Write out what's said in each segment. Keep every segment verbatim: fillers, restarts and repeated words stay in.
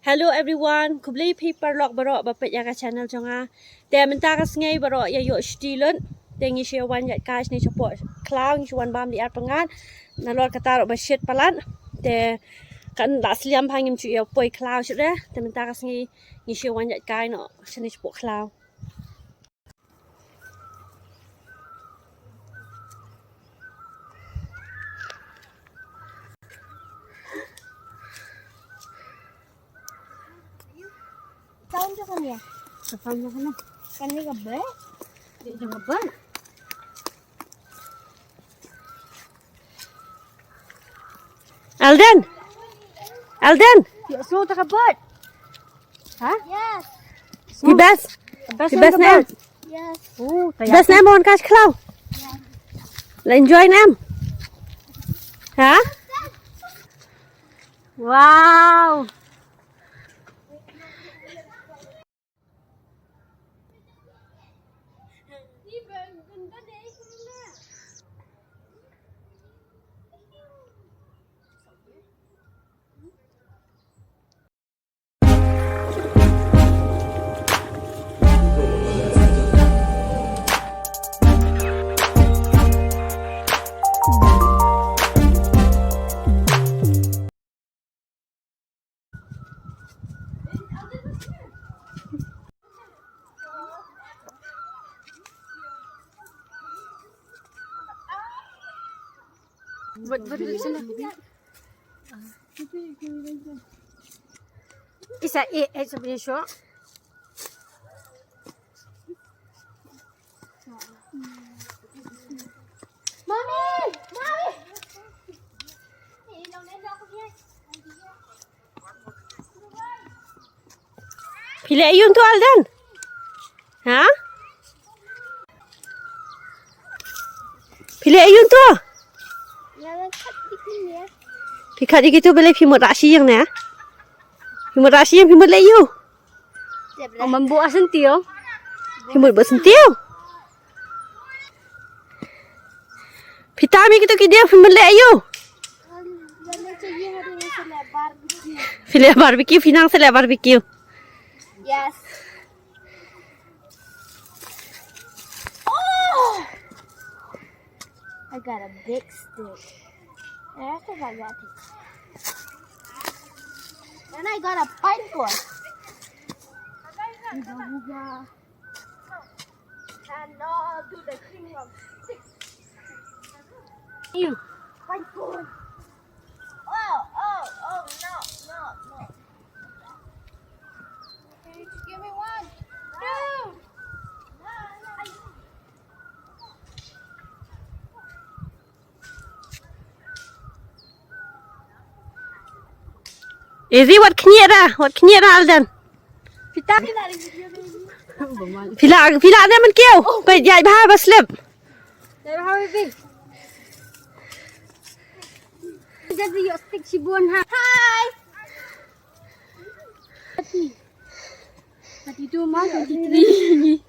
Hello everyone, khublei phi paralok baroh ba peit ïa ka channel jong nga. Te mynta ka sngi baroh ïa ïoh shuti lut. Te ngi shu wan ïaid kai shane shapoh khlaw, ngi shu wan bam da ar pyngan. Nalor kata ruh ba shit palat. Te kan da sliam ba ngim shu ïa poi khlaw shuh de. Te mynta ka sngi ngi shu wan ïaid kai noh shane shapoh khlaw. Sound jong kane. Sound jong kane. Kane ka bird. Jong ka bird. Alden. Alden. Ïoh sngew ta ka bird. Ha? Yes. Phi best. Phi best ne em? Yes. Oh, phi best ne em wan kai sha khlaw? La enjoy ne em? Ha? Wow. Isa, eh, eh, sabi niya siya. Mami! Mami! Phi leh aïu to, Alden? Ha? Phi leh aïu to? Phi khat ïa kito, balei phi mut rah shi ïing ne? Phi mut rah shi ïing, phi mut leh aïu? Ong, man buh syntiew. Phi mut buh syntiew. Phi tam ïa kito ki dieng, phi mut leh aïu? Phi leh barbecue, phi nang sa leh barbecue. Yes. Oh! I got a big stick. And I think I got it. And I got a pine cone. And, uh, do the thing of stick. You. Pine cone. Oh, oh, oh, no, no, no. Okay, just give me one. Two. Izzy, wat khñiot ra, wat khñiot ra, Alden. Phi lah, phi lah ne man kiew. Peit, ïaid bha ba slip. Ïaid bha, baby. Jadi ïoh stick shibun ha. Hi. Thirty-two ma, twenty-three.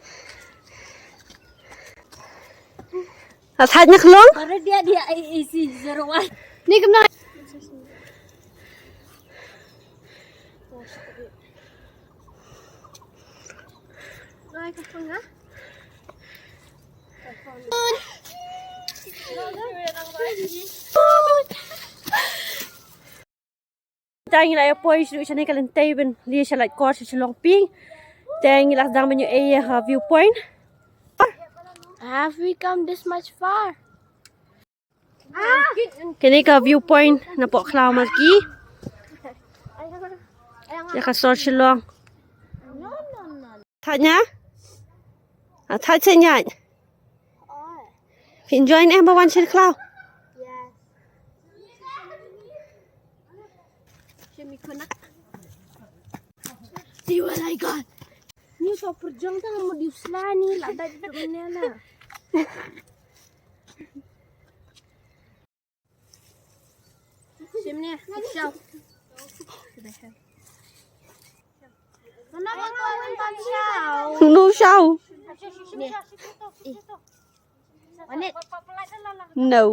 Thait na ka long? Para dia, dia A A C zero one. Ni kemna? Ai, ka phone ah. Te ngi la ïa poi shuh shane ka lynti ban leit sha Laitkor sha Shillong Pink. Te ngi la sdang ban ïoh ei ha view point. Have we come this much far? Kane ka view point na poh khlaw marki. Ïa ka sor Shillong. Thait na? Ah, thait sa ñiat. Phi enjoy ne em ba wan sha khlaw? Yes. See what I got. Ni to pyrjang ta mo di usla ni la dai tu ne la. Shim ni, shaw. Mana ba ngam wan ban shaw? No shaw. Ni. Wan ni. No.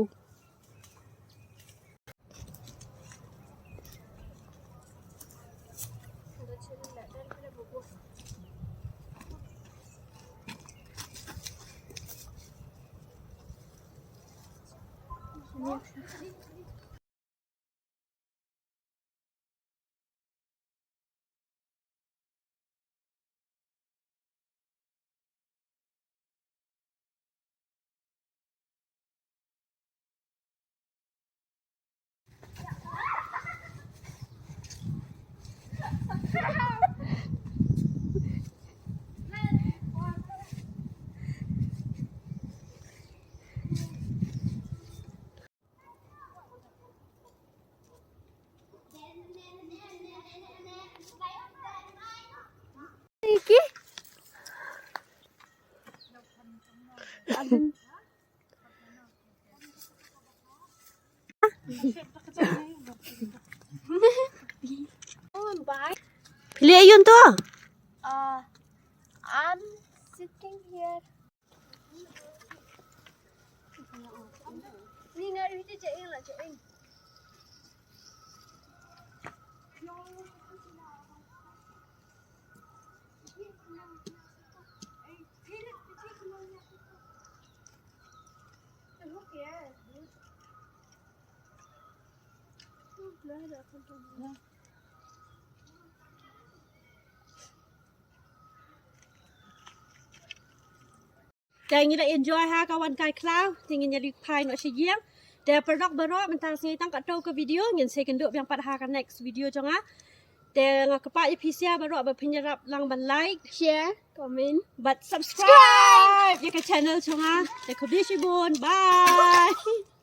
Iki. Phi leh aiu to? Uh, I'm sitting here. Te ngi la enjoy ha ka wan kai khlaw, te ngin ïa leit phai noh sha ïing. Te paralok baroh, mynta sngi tang katto ka video, ngin sa ïakynduh biang pat ha ka next video jong nga. Te nga kyrpad ïa phi sha baroh ba phin ïarap lang ban like, share, comment, bad subscribe ïa ka channel jong nga. Te khublei shibun. Bye.